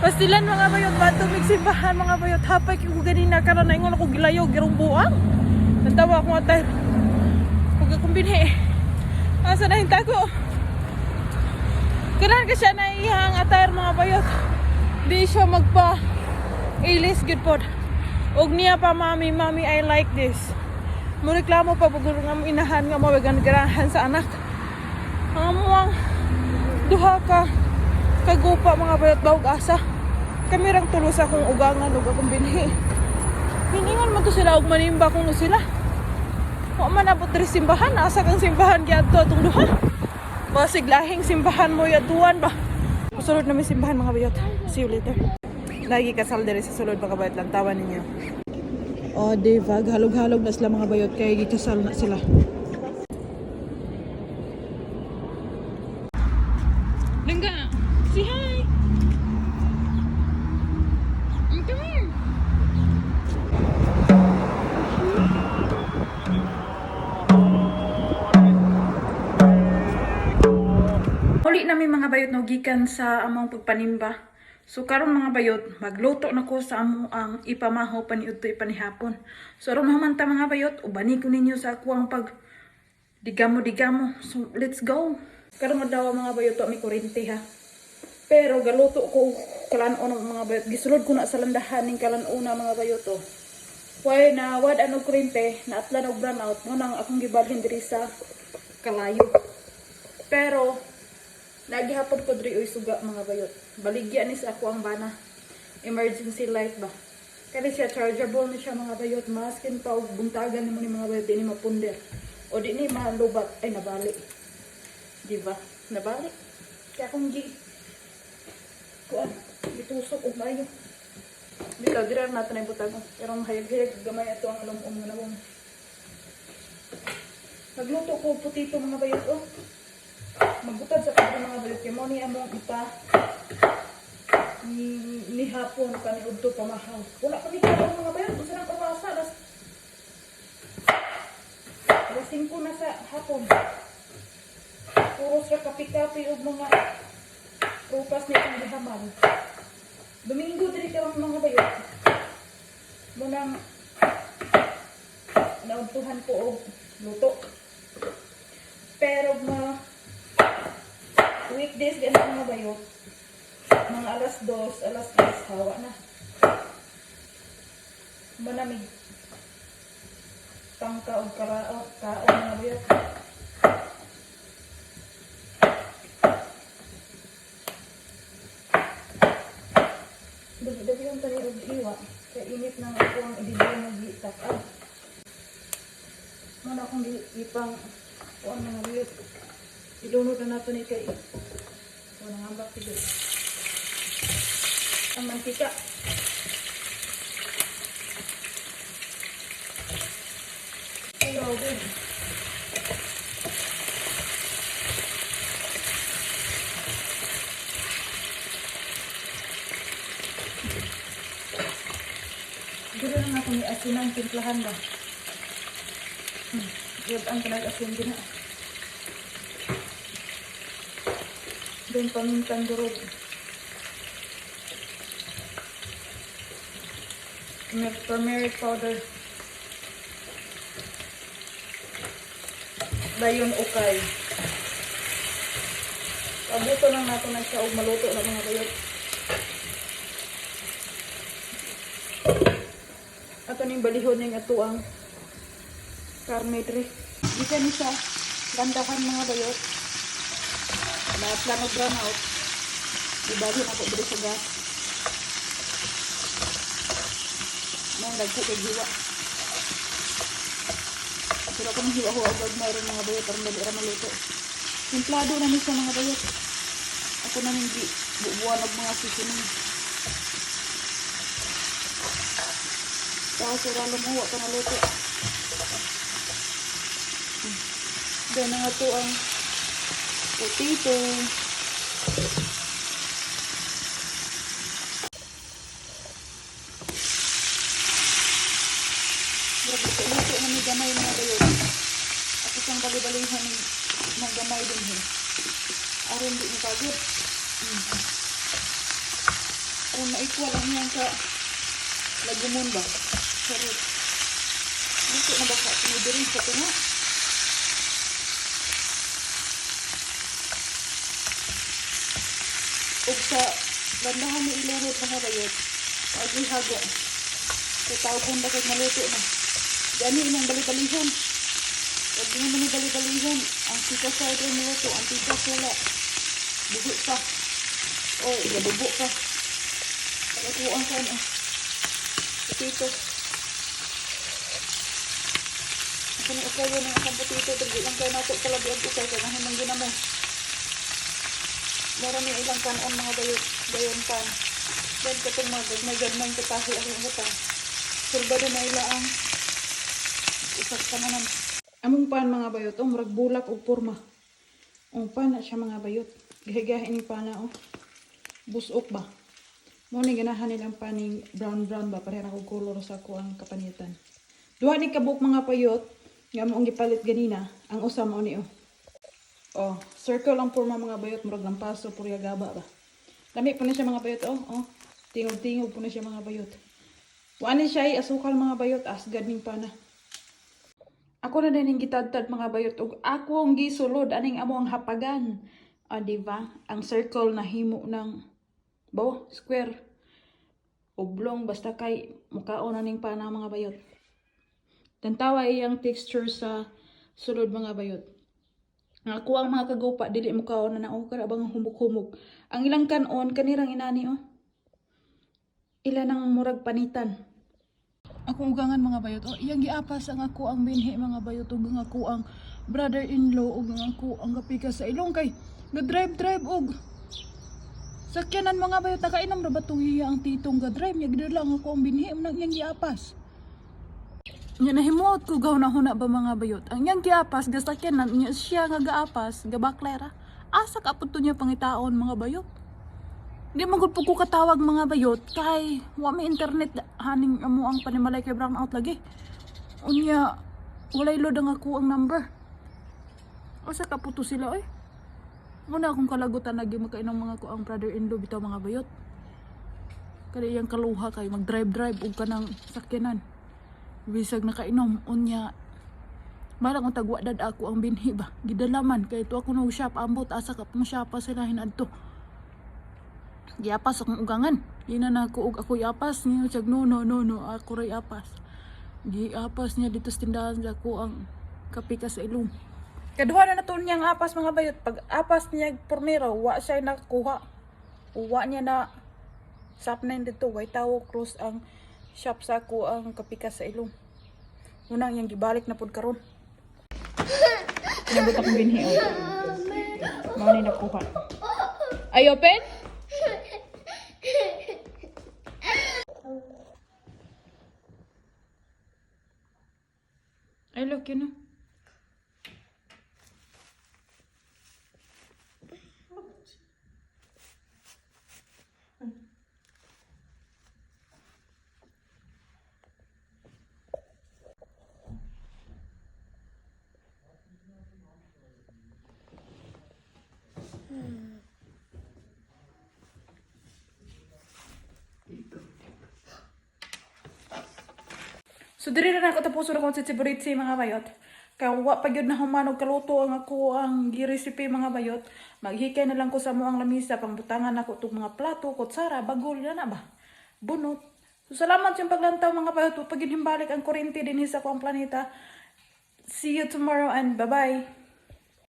Pastilan, mga bayot, bato mig simbahan, mga bayot. Hapay ko ganina karon na ingon ako gilayo girong buang. Nantawa akong atay. Pag akong binhi. Asa na hinta ko? Kailan ka siya na iyang attire, mga bayot. Di siya magpa ilis gud pod. Og niya pa, "Mami, mami, I like this." Mo reklamo pa pag nga mo inahan nga mo ganahan sa anak. Ang amuang duha ka kagupa, mga bayot, bawg asa. Kami rang tulo sa akong ugangan ug akong binhi. Hiningon man to sila og manimba kung no sila. Wa man abot diri simbahan, asa kang simbahan giadto atong duha? Basig lahing simbahan mo yatuan ba? Sulod na may simbahan, mga bayot. See you later. Lagi kasal diri sa sulod, mga bayot, lantawan ninyo. Oh, di ba? Halog-halog na sila, mga bayot, kay gikasal na sila. Langga, say hi. Come here. Uli namin, mga bayot, no, gikan sa among pagpanimba. So karon, mga bayot, magluto na ko sa amo ang ipamaho paniudto ipanihapon. So aron mahuman ta, mga bayot, ubani ko ninyo sa ako ang pag digamo digamo. So let's go. Karon adlaw, mga bayot, wa mi kuryente ha. Pero galuto ko kalan-on, mga bayot. Gisulod ko na sa landahan ning kalan-ona, mga bayot, oh. Why na wad ano kuryente, naatlan og brown out mo nang akong gibalhin diri sa kalayo. Pero nagihapon ko diri oy suga, mga bayot. Baligya ni sa ako ang bana. Emergency light ba. Kani siya, chargeable ni siya, mga bayot. Maskin pa og buntagan nimo ni, mga bayot, di ni mapunder. O di ni malubat ay nabali. Di ba? Nabali. Kaya kung gi kuan, gitusok og maayo. Dito, dira natin ay butang. Pero mahayag-hayag gamay ato ang alum nga nawong. Nagluto ko potato, mga bayot, oh. Magbutad sa kadto, mga bayot, kay mo ni among ipa ni hapon paniudto pamahaw. Wala kami kaon, mga bayot, unsa nang orasa, alas 5 na sa hapon. Puros ra kape-kape ug mga prutas ni itong gihaman. Domingo diri karon, mga bayot. Munang naudtuhan ko og luto. Pero mga weekdays ganun, mga bayot, mga alas 2, alas 3, hawa na. Manamig tangka og karao, kaon, mga bayot. Dali-dali yung tani og hiwa. Kaya init na ako ang ibigay ng gitak. Mana akong ipang kuan, mga bayot. Ilunod na nato ni kay o nangambak tigil. Ang mantika. So good. Dito na ako ni asin ang timplahan ba. Yun ang kanag asin din na. Then pamintang durog. Turmeric powder. Dayon ukay. Pabuto lang nato na siya og maluto na, mga bayot. Ato ning balihon ning ato ang karne dre. Gikan ni siya landahan, mga bayot. Naatlan og brown out. Ibali na ko diri sa gas. Nang dagko kay hiwa. Pero kung hiwa-hiwa og mayroon, mga bayot, aron dali ra maluto. Templado na ni siya, mga bayot. Ako na ning gi bubuan og mga seasoning. Tapos sira lumuwa pa naluto. Then ang ato ang potato. Grabe, luto na ni gamay, mga bayot. Ako siyang bali-balihan ng gamay din he. Aron di mo pagod. Kung na-equal ang iyang ka lagumon ba? Charot. Luto na ba ka? Tumidirin sa tunga. Ug sa landahan ni ilurot, mga bayot. Agi hago. Kay tawgon ba kay maluto na. Gani imong bali-balihon. Wag di mo ni bali-balihon. Ang tika sa ito maluto, ang tika wala. Buhi pa. O, gadubo pa. Pagkuhan ka ano. Potato. Ako ni ukay yun ang akong potato. Dali lang kayo nato kalabi ang ukay. Kaya nahimong ginamo. Mura ni ilang kanon, mga bayot. Dayon pan. Then katong mga gagmay-gagmay katahi ang butang. Sulbado na ila ang usag kananan. Among pan, mga bayot, oh, murag bulak og porma. Oh, pana siya, mga bayot. Gahi-gahi ni pana, oh. Busok ba? Mo ni ganahan nilang paning brown brown ba, pareha na kog color sa ako ang kapanitan. Duha ni kabuok, mga bayot, nga mo ang gipalit ganina, ang usa mao ni, oh. Oh, circle ang porma, mga bayot, murag lampaso purya gaba ba. Lami po na siya, mga bayot, oh, oh. Tingog-tingog po na siya, mga bayot. Wa ni siya ay asukal, mga bayot, asgad ning pana. Ako na din yung gitadtad, mga bayot, ug ako ang gisulod aning amo ang hapagan. Ah, di ba? Ang circle na himo ng bo square. Oblong basta kay mukaon na ning pana, mga bayot. Tantawa iyang texture sa sulod, mga bayot. Ang ako ang mga kagupa dili mukaon na na ukar abang humok-humok. Ang ilang kanon kanirang inani, oh. Ila nang murag panitan. Akong ugangan, mga bayot. Oh, iyang giapas ang ako ang binhi, mga bayot, ug ang ako ang brother-in-law ug ang ako ang gapika sa ilong kay ga-drive drive og sakyanan, mga bayot. Nakainom ra ba tong iya ang titong ga-drive niya, gidala ang ako ang binhi nang iyang giapas. Nya nahimuot ko gaw na huna ba, mga bayot. Ang iyang giapas gasakyanan niya, siya nga gaapas gabaklera. Asa ka pud to niya pangitaon, mga bayot? Di man gud po ko katawag, mga bayot, kay wa may internet haning amo ang panimalay kay brown out lagi. Unya walay load ang ako ang number. Asa ka po to sila oy? Muna akong kalagutan lagi makainom mga ko ang brother-in-law bitaw, mga bayot. Kaya iyang kaluha kay mag-drive-drive og kanang sakyanan. Bisag nakainom, unya malang untag wa dad ako ang binhi ba. Gidalaman kay to ako no shop ambot asa ka pong shop pa sila hinadto. Giapas akong ugangan. Di na nako og ako iapas niya siyag, "No, no, no, no, ako ray apas." Giapas niya dito sa tindahan sa ako ang kapika sa ilong. Kaduha na nato niyang apas, mga bayot. Pag apas niya pormero, wa siya nakuha. Wa niya na shop na dito. Way tawo cross ang shop sa ako ang kapika sa ilong. Unang iyang gibalik na pud karon. Nabot akong binhi, oh. Mao ni nakuha. Ay, open? Ay, look. So diri na nako tapuson akong chichiburitsi, mga bayot. Kay wa pa gyud na human og kaluto ang ako ang gi-recipe, mga bayot. Maghikay na lang ko sa mo ang lamisa pangbutangan nako tong mga plato, kutsara, bagol na na ba. Bunot. So salamat yung paglantaw, mga bayot. Wa pa gyud himbalik ang kuryente dinhi sa akong planeta. See you tomorrow and bye-bye.